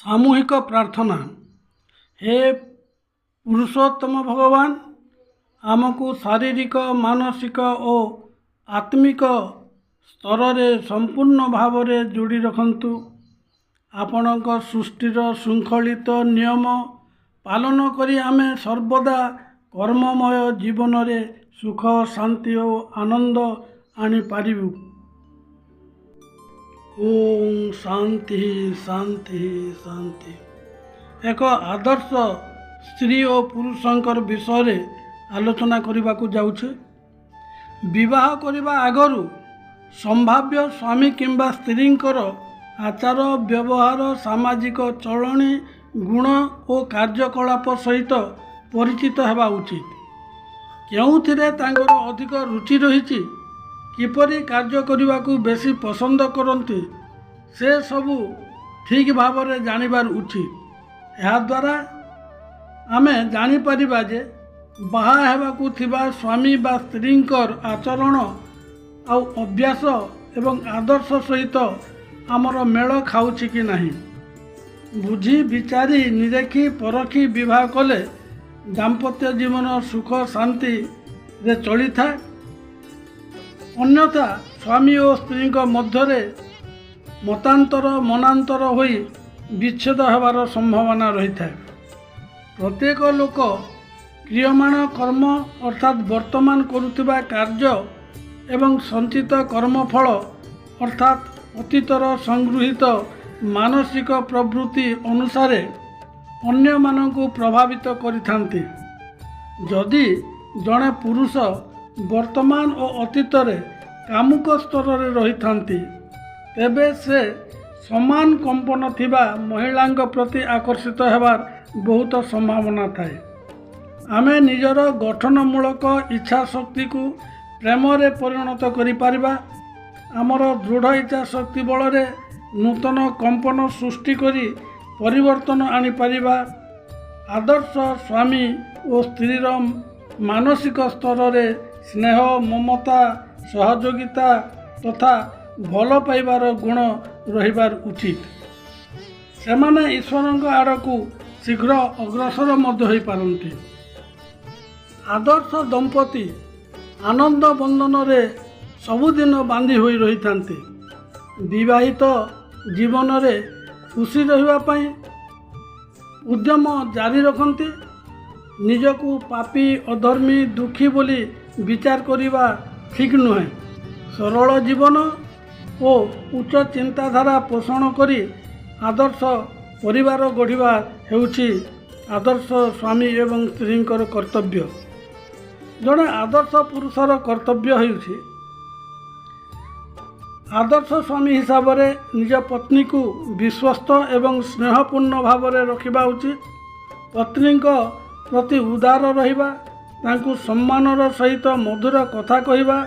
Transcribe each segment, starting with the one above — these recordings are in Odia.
ସାମୂହିକ ପ୍ରାର୍ଥନା। ହେ ପୁରୁଷୋତ୍ତମ ଭଗବାନ, ଆମକୁ ଶାରୀରିକ, ମାନସିକ ଓ ଆତ୍ମିକ ସ୍ତରରେ ସମ୍ପୂର୍ଣ୍ଣ ଭାବରେ ଯୋଡ଼ି ରଖନ୍ତୁ। ଆପଣଙ୍କ ସୃଷ୍ଟିର ଶୃଙ୍ଖଳିତ ନିୟମ ପାଳନ କରି ଆମେ ସର୍ବଦା କର୍ମମୟ ଜୀବନରେ ସୁଖ, ଶାନ୍ତି ଓ ଆନନ୍ଦ ଆଣିପାରିବୁ। ଓଁ ଶାନ୍ତି ଶାନ୍ତି ଶାନ୍ତି। ଏକ ଆଦର୍ଶ ସ୍ତ୍ରୀ ଓ ପୁରୁଷଙ୍କର ବିଷୟରେ ଆଲୋଚନା କରିବାକୁ ଯାଉଛି। ବିବାହ କରିବା ଆଗରୁ ସମ୍ଭାବ୍ୟ ସ୍ୱାମୀ କିମ୍ବା ସ୍ତ୍ରୀଙ୍କର ଆଚାର ବ୍ୟବହାର, ସାମାଜିକ ଚଳଣି, ଗୁଣ ଓ କାର୍ଯ୍ୟକଳାପ ସହିତ ପରିଚିତ ହେବା ଉଚିତ। କେଉଁଥିରେ ତାଙ୍କର ଅଧିକ ରୁଚି ରହିଛି, କିପରି କାର୍ଯ୍ୟ କରିବାକୁ ବେଶୀ ପସନ୍ଦ କରନ୍ତି, ସେ ସବୁ ଠିକ୍ ଭାବରେ ଜାଣିବାର ଉଚିତ। ଏହାଦ୍ୱାରା ଆମେ ଜାଣିପାରିବା ଯେ ବାହା ହେବାକୁ ଥିବା ସ୍ୱାମୀ ବା ସ୍ତ୍ରୀଙ୍କର ଆଚରଣ ଆଉ ଅଭ୍ୟାସ ଏବଂ ଆଦର୍ଶ ସହିତ ଆମର ମେଳ ଖାଉଛି କି ନାହିଁ। ବୁଝି, ବିଚାରି, ନିରେଖି ପରଖି ବିବାହ କଲେ ଦାମ୍ପତ୍ୟ ଜୀବନ ସୁଖ ଶାନ୍ତିରେ ଚଳିଥାଏ। ଅନ୍ୟଥା ସ୍ୱାମୀ ଓ ସ୍ତ୍ରୀଙ୍କ ମଧ୍ୟରେ ମତାନ୍ତର ମନାନ୍ତର ହୋଇ ବିଚ୍ଛେଦ ହେବାର ସମ୍ଭାବନା ରହିଥାଏ। ପ୍ରତ୍ୟେକ ଲୋକ କ୍ରିୟମାଣ କର୍ମ, ଅର୍ଥାତ୍ ବର୍ତ୍ତମାନ କରୁଥିବା କାର୍ଯ୍ୟ ଏବଂ ସଞ୍ଚିତ କର୍ମଫଳ, ଅର୍ଥାତ୍ ଅତୀତର ସଂଗୃହୀତ ମାନସିକ ପ୍ରବୃତ୍ତି ଅନୁସାରେ ଅନ୍ୟମାନଙ୍କୁ ପ୍ରଭାବିତ କରିଥାନ୍ତି। ଯଦି ଜଣେ ପୁରୁଷ ବର୍ତ୍ତମାନ ଓ ଅତୀତରେ କାମୁକ ସ୍ତରରେ ରହିଥାନ୍ତି, ତେବେ ସେ ସମାନ କମ୍ପନ ଥିବା ମହିଳାଙ୍କ ପ୍ରତି ଆକର୍ଷିତ ହେବାର ବହୁତ ସମ୍ଭାବନା ଥାଏ। ଆମେ ନିଜର ଗଠନମୂଳକ ଇଚ୍ଛା ଶକ୍ତିକୁ ପ୍ରେମରେ ପରିଣତ କରିପାରିବା। ଆମର ଦୃଢ଼ ଇଚ୍ଛା ଶକ୍ତି ବଳରେ ନୂତନ କମ୍ପନ ସୃଷ୍ଟି କରି ପରିବର୍ତ୍ତନ ଆଣିପାରିବା। ଆଦର୍ଶ ସ୍ୱାମୀ ଓ ସ୍ତ୍ରୀର ମାନସିକ ସ୍ତରରେ ସ୍ନେହ, ମମତା, ସହଯୋଗିତା ତଥା ଭଲ ପାଇବାର ଗୁଣ ରହିବାର ଉଚିତ। ସେମାନେ ଈଶ୍ୱରଙ୍କ ଆଡ଼କୁ ଶୀଘ୍ର ଅଗ୍ରସର ମଧ୍ୟ ହୋଇପାରନ୍ତି। ଆଦର୍ଶ ଦମ୍ପତି ଆନନ୍ଦ ବନ୍ଧନରେ ସବୁଦିନ ବାନ୍ଧି ହୋଇ ରହିଥାନ୍ତି। ବିବାହିତ ଜୀବନରେ ଖୁସି ରହିବା ପାଇଁ ଉଦ୍ୟମ ଜାରି ରଖନ୍ତି। ନିଜକୁ ପାପୀ, ଅଧର୍ମୀ, ଦୁଃଖୀ ବୋଲି ବିଚାର କରିବା ଠିକ୍ ନୁହେଁ। ସରଳ ଜୀବନ ଓ ଉଚ୍ଚ ଚିନ୍ତାଧାରା ପୋଷଣ କରି ଆଦର୍ଶ ପରିବାର ଗଢ଼ିବା ହେଉଛି ଆଦର୍ଶ ସ୍ୱାମୀ ଏବଂ ସ୍ତ୍ରୀଙ୍କର କର୍ତ୍ତବ୍ୟ। ଜଣେ ଆଦର୍ଶ ପୁରୁଷର କର୍ତ୍ତବ୍ୟ ହେଉଛି ଆଦର୍ଶ ସ୍ୱାମୀ ହିସାବରେ ନିଜ ପତ୍ନୀକୁ ବିଶ୍ୱସ୍ତ ଏବଂ ସ୍ନେହପୂର୍ଣ୍ଣ ଭାବରେ ରଖିବା ଉଚିତ। ପତ୍ନୀଙ୍କ ପ୍ରତି ଉଦାର ରହିବା, ତାଙ୍କୁ ସମ୍ମାନର ସହିତ ମଧୁର କଥା କହିବା,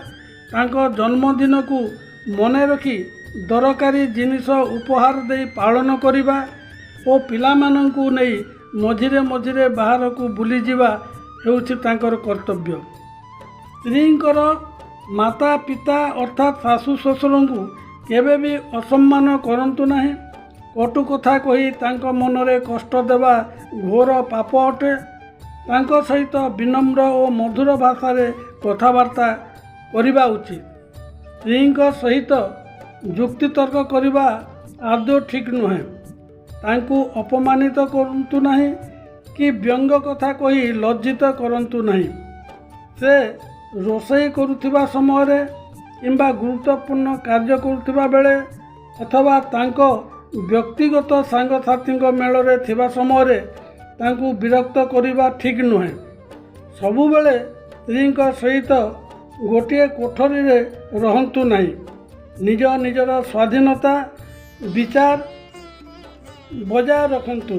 ତାଙ୍କ ଜନ୍ମଦିନକୁ ମନେ ରଖି ଦରକାରୀ ଜିନିଷ ଉପହାର ଦେଇ ପାଳନ କରିବା ଓ ପିଲାମାନଙ୍କୁ ନେଇ ମଝିରେ ମଝିରେ ବାହାରକୁ ବୁଲିଯିବା ହେଉଛି ତାଙ୍କର କର୍ତ୍ତବ୍ୟ। ସ୍ତ୍ରୀଙ୍କର ମାତା ପିତା, ଅର୍ଥାତ୍ ଶାଶୁ ଶ୍ୱଶୁରଙ୍କୁ କେବେ ବି ଅସମ୍ମାନ କରନ୍ତୁ ନାହିଁ। କଟୁ କଥା କହି ତାଙ୍କ ମନରେ କଷ୍ଟ ଦେବା ଘୋର ପାପ ଅଟେ। ତାଙ୍କ ସହିତ ବିନମ୍ର ଓ ମଧୁର ଭାଷାରେ କଥାବାର୍ତ୍ତା କରିବା ଉଚିତ। ସ୍ତ୍ରୀଙ୍କ ସହିତ ଯୁକ୍ତିତର୍କ କରିବା ଆଦୌ ଠିକ୍ ନୁହେଁ। ତାଙ୍କୁ ଅପମାନିତ କରନ୍ତୁ ନାହିଁ କି ବ୍ୟଙ୍ଗ କଥା କହି ଲଜ୍ଜିତ କରନ୍ତୁ ନାହିଁ। ସେ ରୋଷେଇ କରୁଥିବା ସମୟରେ କିମ୍ବା ଗୁରୁତ୍ୱପୂର୍ଣ୍ଣ କାର୍ଯ୍ୟ କରୁଥିବା ବେଳେ ଅଥବା ତାଙ୍କ ବ୍ୟକ୍ତିଗତ ସାଙ୍ଗସାଥୀଙ୍କ ମେଳରେ ଥିବା ସମୟରେ ତାଙ୍କୁ ବିରକ୍ତ କରିବା ଠିକ୍ ନୁହେଁ। ସବୁବେଳେ ସ୍ତ୍ରୀଙ୍କ ସହିତ ଗୋଟିଏ କୋଠରୀରେ ରହନ୍ତୁ ନାହିଁ। ନିଜ ନିଜର ସ୍ୱାଧୀନତା ବିଚାର ବଜାୟ ରଖନ୍ତୁ,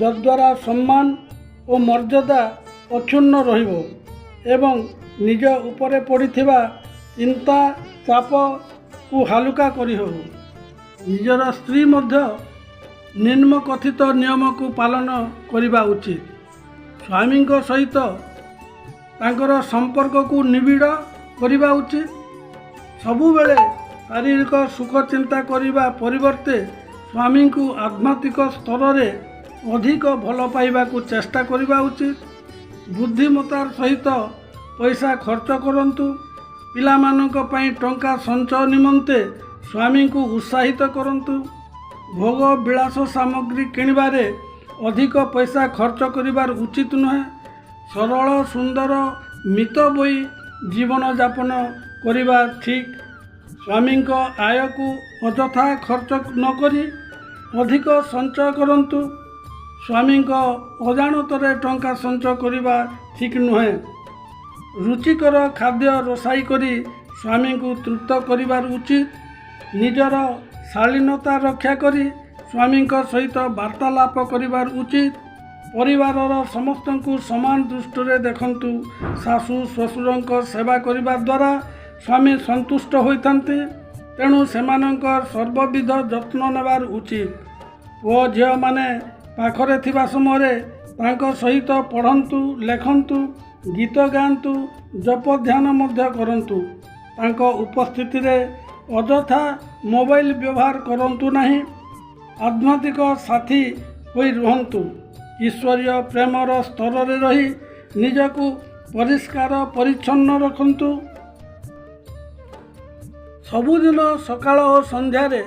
ଯଦ୍ୱାରା ସମ୍ମାନ ଓ ମର୍ଯ୍ୟାଦା ଅକ୍ଷୁଣ୍ଣ ରହିବ ଏବଂ ନିଜ ଉପରେ ପଡ଼ିଥିବା ଚିନ୍ତା ଚାପକୁ ହାଲୁକା କରିହେବ। ନିଜର ସ୍ତ୍ରୀ ମଧ୍ୟ ନିମ୍ନ କଥିତ ନିୟମକୁ ପାଳନ କରିବା ଉଚିତ। ସ୍ୱାମୀଙ୍କ ସହିତ ତାଙ୍କର ସମ୍ପର୍କକୁ ନିବିଡ଼ କରିବା ଉଚିତ। ସବୁବେଳେ ଶାରୀରିକ ସୁଖ ଚିନ୍ତା କରିବା ପରିବର୍ତ୍ତେ ସ୍ୱାମୀଙ୍କୁ ଆଧ୍ୟାତ୍ମିକ ସ୍ତରରେ ଅଧିକ ଭଲ ପାଇବାକୁ ଚେଷ୍ଟା କରିବା ଉଚିତ। ବୁଦ୍ଧିମତାର ସହିତ ପଇସା ଖର୍ଚ୍ଚ କରନ୍ତୁ। ପିଲାମାନଙ୍କ ପାଇଁ ଟଙ୍କା ସଞ୍ଚୟ ନିମନ୍ତେ ସ୍ୱାମୀଙ୍କୁ ଉତ୍ସାହିତ କରନ୍ତୁ। ଭୋଗ ବିଳାସ ସାମଗ୍ରୀ କିଣିବାରେ ଅଧିକ ପଇସା ଖର୍ଚ୍ଚ କରିବାର ଉଚିତ ନୁହେଁ। ସରଳ, ସୁନ୍ଦର, ମିତବ୍ୟୟୀ ଜୀବନଯାପନ କରିବା ଠିକ୍। ସ୍ୱାମୀଙ୍କ ଆୟକୁ ଅଯଥା ଖର୍ଚ୍ଚ ନକରି ଅଧିକ ସଞ୍ଚୟ କରନ୍ତୁ। ସ୍ୱାମୀଙ୍କ ଅଜାଣତରେ ଟଙ୍କା ସଞ୍ଚୟ କରିବା ଠିକ୍ ନୁହେଁ। ରୁଚିକର ଖାଦ୍ୟ ରୋଷାଇ କରି ସ୍ୱାମୀଙ୍କୁ ତୃପ୍ତ କରିବାର ଉଚିତ। ନିଜର ଶାଳୀନତା ରକ୍ଷା କରି ସ୍ୱାମୀଙ୍କ ସହିତ ବାର୍ତ୍ତାଳାପ କରିବାର ଉଚିତ। ପରିବାରର ସମସ୍ତଙ୍କୁ ସମାନ ଦୃଷ୍ଟିରେ ଦେଖନ୍ତୁ। ଶାଶୁ ଶ୍ୱଶୁରଙ୍କ ସେବା କରିବା ଦ୍ୱାରା ସ୍ୱାମୀ ସନ୍ତୁଷ୍ଟ ହୋଇଥାନ୍ତି, ତେଣୁ ସେମାନଙ୍କ ସର୍ବବିଧ ଯତ୍ନ ନେବାର ଉଚିତ। ପୁଅ ଝିଅମାନେ ପାଖରେ ଥିବା ସମୟରେ ତାଙ୍କ ସହିତ ପଢ଼ନ୍ତୁ, ଲେଖନ୍ତୁ, ଗୀତ ଗାଆନ୍ତୁ, ଜପ ଧ୍ୟାନ ମଧ୍ୟ କରନ୍ତୁ। ତାଙ୍କ ଉପସ୍ଥିତିରେ ଅଯଥା ମୋବାଇଲ ବ୍ୟବହାର କରନ୍ତୁ ନାହିଁ। ଆଧ୍ୟାତ୍ମିକ ସାଥୀ ହୋଇ ରୁହନ୍ତୁ। ଈଶ୍ୱରୀୟ ପ୍ରେମର ସ୍ତରରେ ରହି ନିଜକୁ ପରିଷ୍କାର ପରିଚ୍ଛନ୍ନ ରଖନ୍ତୁ। ସବୁଦିନ ସକାଳ ଓ ସନ୍ଧ୍ୟାରେ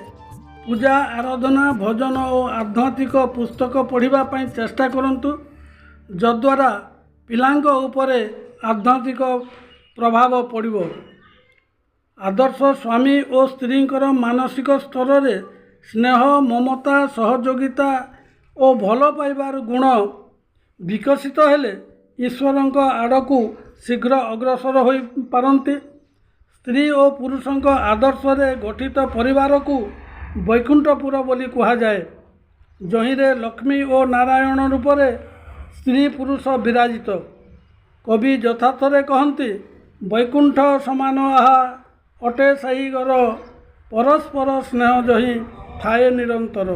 ପୂଜା, ଆରାଧନା, ଭଜନ ଓ ଆଧ୍ୟାତ୍ମିକ ପୁସ୍ତକ ପଢ଼ିବା ପାଇଁ ଚେଷ୍ଟା କରନ୍ତୁ, ଯଦ୍ୱାରା ପିଲାଙ୍କ ଉପରେ ଆଧ୍ୟାତ୍ମିକ ପ୍ରଭାବ ପଡ଼ିବ। ଆଦର୍ଶ ସ୍ୱାମୀ ଓ ସ୍ତ୍ରୀଙ୍କର ମାନସିକ ସ୍ତରରେ ସ୍ନେହ, ମମତା, ସହଯୋଗିତା ଓ ଭଲ ପାଇବାର ଗୁଣ ବିକଶିତ ହେଲେ ଈଶ୍ୱରଙ୍କ ଆଡ଼କୁ ଶୀଘ୍ର ଅଗ୍ରସର ହୋଇପାରନ୍ତି। ସ୍ତ୍ରୀ ଓ ପୁରୁଷଙ୍କ ଆଦର୍ଶରେ ଗଠିତ ପରିବାରକୁ ବୈକୁଣ୍ଠପୁର ବୋଲି କୁହାଯାଏ, ଯହିଁରେ ଲକ୍ଷ୍ମୀ ଓ ନାରାୟଣ ରୂପରେ ସ୍ତ୍ରୀ ପୁରୁଷ ବିରାଜିତ। କବି ଯଥାର୍ଥରେ କହନ୍ତି, ବୈକୁଣ୍ଠ ସମାନ ଆହା ଅଟେ ସେହି ଘର, ପରସ୍ପର ସ୍ନେହ ଯହିଁ ଥାଏ ନିରନ୍ତର।